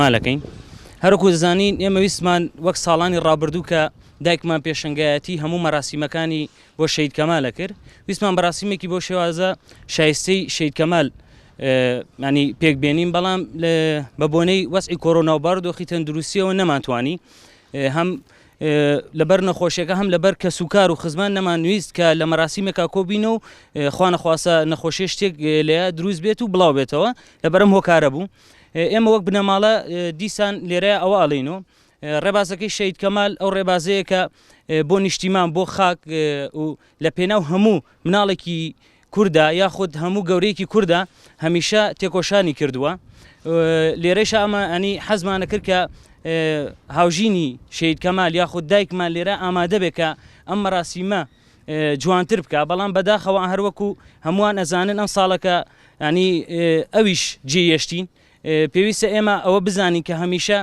مالەکەین هەروەکو دەزانین ئێمە ویستمان وەک ساڵانی ڕابردوو کە دایکمان پێشەنگایەتی هەموو مەراسیمەکانی بۆ شەهید کەمال ئەکرد ویستمان مەراسیمێکی بۆ شێوازە شایستەی شەهید کەمال ینی پێک بێنین بەڵام بە بۆنەی وەزعی کۆرۆنا و بارودۆخی تەندروستیەوە نەمانتوانی هەم لەبەر نەخۆشیەکە هەم لەبەر کەسوکار و خزمان نەمانویست کە لە مەراسیمێکا کۆبینە و خوانەخواستە نەخۆشیە شتێک لێ دروست بێت و بڵاو بێتەوە لەبەرم هۆکارە بوو ئێمە وەک بنەماڵە دیسان لێرە ئەوە ئەڵین و ڕێبازەکەی شەید کەمال ئەو ڕێبازەیە کە بۆ نیشتیمان بۆ خاک و لە پێناو هەموو مناڵێکی کوردە یاخود هەموو گەورەیەکی کوردە هەمیشە تێکۆشانی کردووە لێرەشە ئەمە ئەنی حەزمانە کرد کە هاوژینی شەید کەمال یاخود دایکمان لێرە ئامادە بێ کە ئەم مەراسیمە جوانتر بکە بەڵام بەداخەوە هەروەکو هەمووان ئەزانن ئەم ساڵەکە ینی ئەویش جێیشتین پێویستە ئێمە ئەوە بزانین کە هەمیشە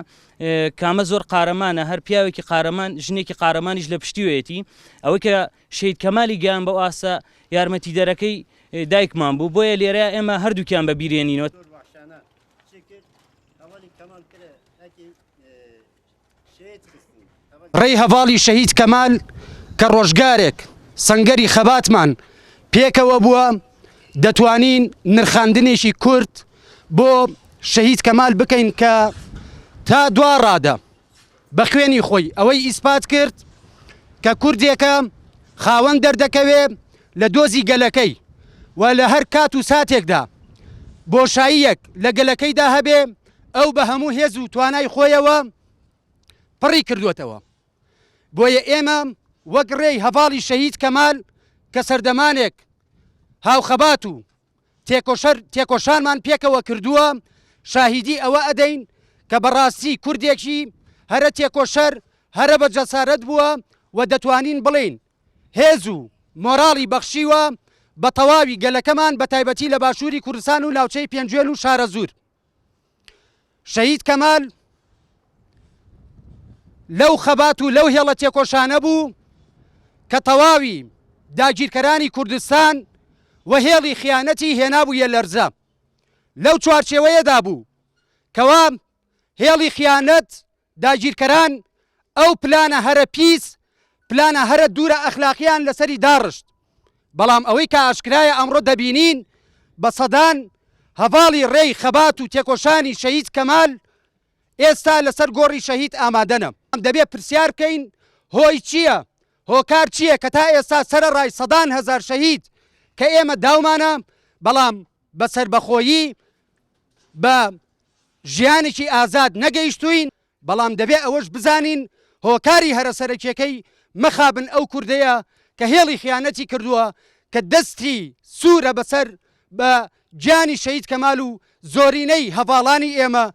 کامە زۆر قارەمانە هەر پیاوێکی قارەمان ژنێکی قارەمانیش لە پشتیوەیەتی ئەوەی کە شەهید کەمالی گەیان بەو ئاستە یارمەتیدەرەکەی دایکمان بوو بۆیە لێرە ئێمە هەردووکیان بە بیرێنینەوە. ڕێی هەڤاڵی شەهید کەمال کە ڕۆژگارێک سەنگەری خەباتمان پێکەوە بووە، دەتوانین نرخاندنێکی کورت بۆ شەهید کەمال بکەین کە تا دوا ڕادە بە خوێنی خۆی ئەوەی ئیسپات کرد کە کوردێکە خاوەن دەردەکەوێ لە دۆزی گەلەکەی و لە هەر کات و ساتێکدا بۆشاییەک لە گەلەکەیدا هەبێ ئەو بە هەموو هێز و توانای خۆیەوە پڕی کردووەتەوە. بۆیە ئێمە وەک ڕێی هەڤاڵی شەهید کەمال کە سەردەمانێک هاوخەبات و تێکۆشەر تێکۆشانمان پێکەوە کردووە، شاهیدی ئەوە ئەدەین کە بەڕاستی کوردێکی هەرە تێکۆشەر، هەرە بە جەسارەت بووە و دەتوانین بڵێین هێز و مۆراڵی بەخشیوە بە تەواوی گەلەکەمان بەتایبەتی لە باشووری کوردستان و ناوچەی پێنجوێن و شارەزوور. شەهید کەمال لەو خەبات و لەو هێڵە تێکۆشانە بوو کە تەواوی داگیرکەرانی کوردستان و هێڵی خیانەتی هێنابوویە لەرزە لەو چوارچێوەیەدا بوو کەوا هێڵی خیانەت داگیرکەران ئەو پلانە هەرە پیس، پلانە هەرە دوورە ئەخلاقیان لەسەری داڕشت، بەڵام ئەوەی کە ئاشکرایە ئەمڕۆ دەبینین بە سەدان هەڤاڵی ڕێی خەبات و تێکۆشانی شەهید کەمال ئێستا لەسەر گۆڕی شەهید ئامادەنە. دەبێ پرسیار بکەین هۆی چییە، هۆکار چییە کە تا ئێستا سەرەڕای سەدان هەزار شەهید کە ئێمە داومانە، بەڵام بە سەربەخۆیی بە ژیانێکی ئازاد نەگەیشتووین، بەڵام دەبێ ئەوەش بزانین هۆکاری هەرە سەرەکیەکەی مەخابن ئەو کوردەیە کە هێڵی خیانەتی کردووە کە دەستی سوورە بەسەر بە گیانی شەهید کەمال و زۆرینەی هەڤاڵانی ئێمە.